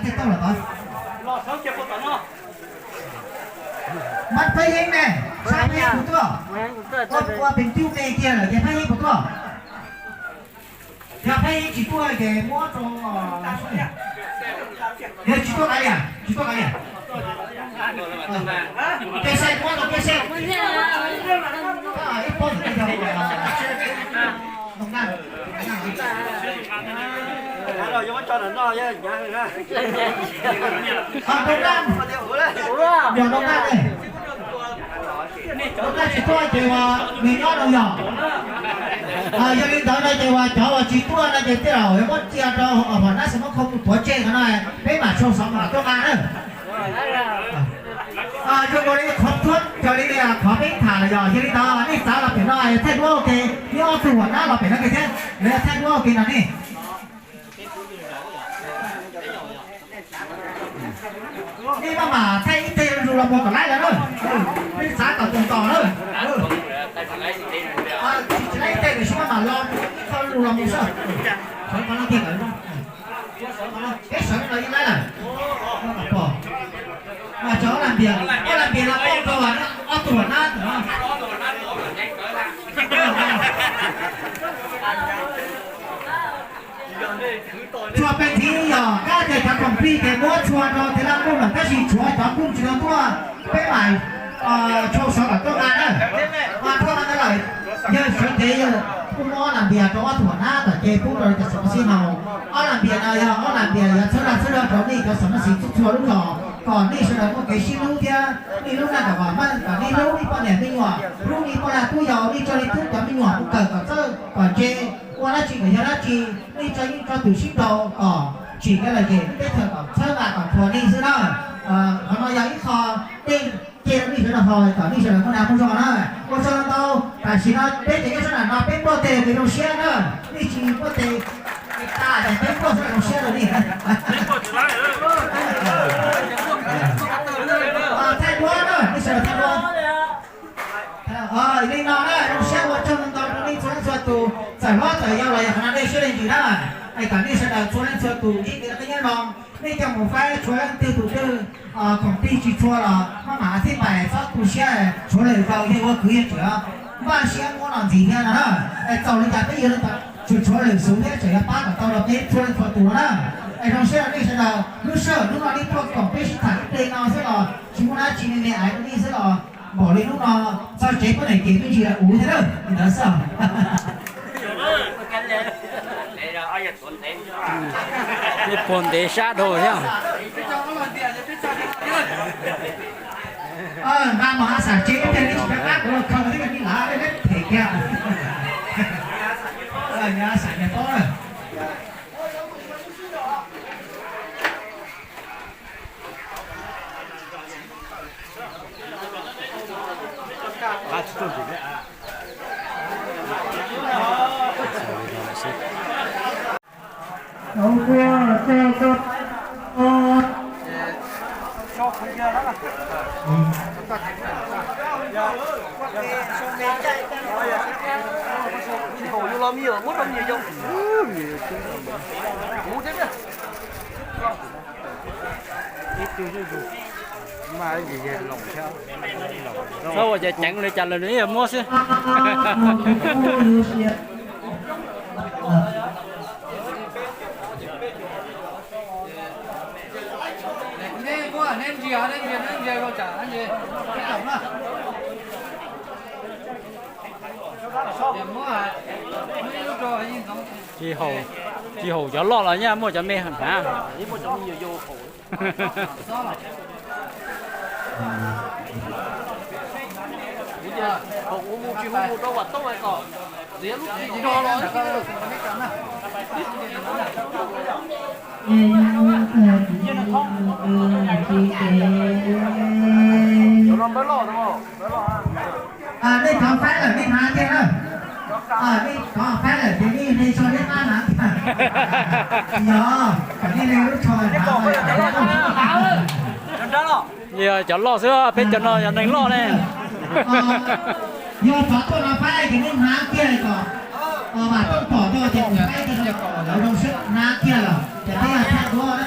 Tej tauj los tod. Mab Paj Yeeb ne, sab Paj Yeeb puas tuaj? Ua pem cub me kiag lawm ces Paj Yeeb puas tuaj? Yog Paj Yeeb tsis tuaj ces muab rau, yog tsis tuaj kav liam, tsis tuaj kav liam. Ces sai muab rau ces sai. Ib pob ntawm yog Noo Naj. Noo Naj, yog Noo Naj ne. Noo Naj tsis tuaj ces nws nyob no yog. Yog li ntawd no ces uas cov uas tsis tuaj no ces tej zaum yuav muab cia rau Huam Nab Xeem Mab Khoo mus tuav tseg no, peb mam sau xov kom tuaj nqa na. Zoo ua li qhov tsuab raws li qhov peb tham los yog, yog li ntawd nej txav los pem no thaij duab ua ke, neb ob tug Huam Nab los pem no ke thiab, lawv thaij duab ua ke no ne. Nej maj mam thaij ib teg zus los mus kom laib lawm na. Nej txav kom tus tos na. Tsis laib ib teg lawm, sib maj mam los ib teg zus los mus xwb. Sawv qhov no kiag lawm. Peb sawv no yeej laib lawm. Mas cov Ob Lam Npias, Ob Lam Npias los ua rau ob tug Huam Nab ntawm no. Txhua pes ntxiv yog kab tias cov khoom plig ces muab txhua rau tus laj kuj lawm, tab sis tshuav cov kuj tsis tau tuaj, peb mam tshau xov kom tuaj nqa na. Tuaj nqa ntawd lawm, yawg sawv cev yawg kuj muab Ob Lam Npias rau ob tug Huam Nab tom ces pub rau cov xeem Mab Xib haus. Ob Lam Npias no yog Ob Lam Npias yuav txhawb zaj txhawb zog rau nej cov xeem Mab Xib txhua txhua lub zos kom nej sawv daws muaj kev sib hlub thiab nej lub neej kom vam meej, kom nej hlub nej poj niam me nyuam, hlub nej poj niam tub yau, nej tso nej tub cov me nyuam mus kawm kom txawj kom ntse, ua dab tsi kom yog dab tsi, nej tso yeej tso tus sib nrau kom tsim kev lom zem lub teb chaws kom txhawb nqa kom qhuas nej xwb na. Qhov no yog ib qho nej cia rau nej sawv daws haus kom nej sawv daws muaj dag muaj zog na. Ua tsaug ntau, tam sim no peb cov nyob sab nram no peb npuaj teg ces zoo siab na, nej tsis npuaj teg tas ces peb npuaj sawv daws zoo siab rau nej. Thaij duab na, nej sawv daws thaij duab. Li no na, zoo siab ua tsaug ntau rau nej txhua leej txhua tus, txawm hlob txawm yau los yog qhov no nej siab leej twg na, es kom nej sawv daws txhua leej txhua tus ntsib kev noj qab nyob zoo, nej coj mus faib tshuav leej twg tus twg khoom plig tsis txhua los maj mam xij pais txhob tu siab, tshuav lwm zaus yog ua kwv yog tsev, npaj siab muab los ntxiv thiab no na. Es txaus li cas peb yuav li cas, tsuas tshuav lwm xub thiab tseem yuav pab kom tau rau peb txhua leej txhua tus no na. Es zoo siab rau nej sawv daws, lub sij hawm hnub no nej tuaj koom peb sib tham ib pliag no xwb los tsis muaj dab tsi, me me aiv rau nej xwb los npaum li hnub no txog tsev poj niam ces me ntsis uv thiab na, li ntawd xwb. Nej puag ntev sab dhau thiab. Nqa mos a xam tsev ib pliag nej tsis nco qab kuv los khaws thiab, nej lav nej them kiag. Nqa xam nyias paub na. Haus yus los me nyuam muab rau me nyuam yau. Kuv thiab. Txhob ua cas ceev li cas los nws yeej muab xwb. Tsis haum, tsis haum cov loj los nyaj muaj cov me hnav. Nej thov faib lawm nej hnav kiag na. Nej thov faib lawm ces nej hle tso nej qab hnav kiag. Yog kom nej hle lub tsho hnav. Yog cov loj xwb, peb cov no yog neeg loj ne. Yog cov tuaj no faib ces nej hnav kiag kom vam tooj pom rau ces faib kiag kom lawv zoo siab hnav kiag lawm ces peb yog thaij duab na.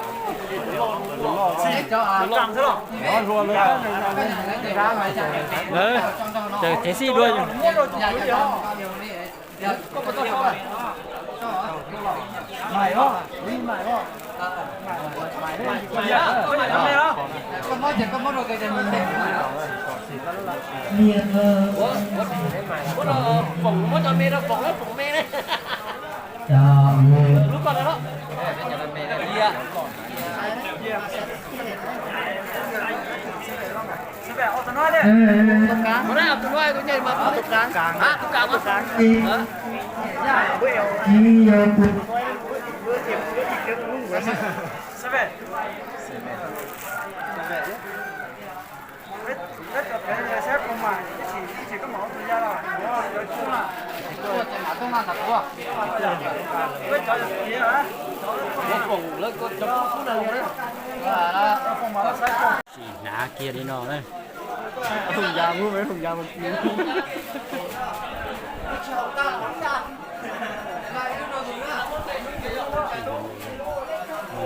Lawv ces xij dua. Tsis hnav kiag li no na.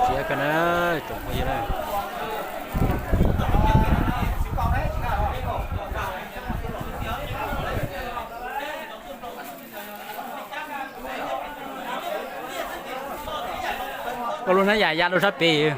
Siab kawg na, tsoom phooj ywg na. Koj lub hnab yam ya rau sab pem.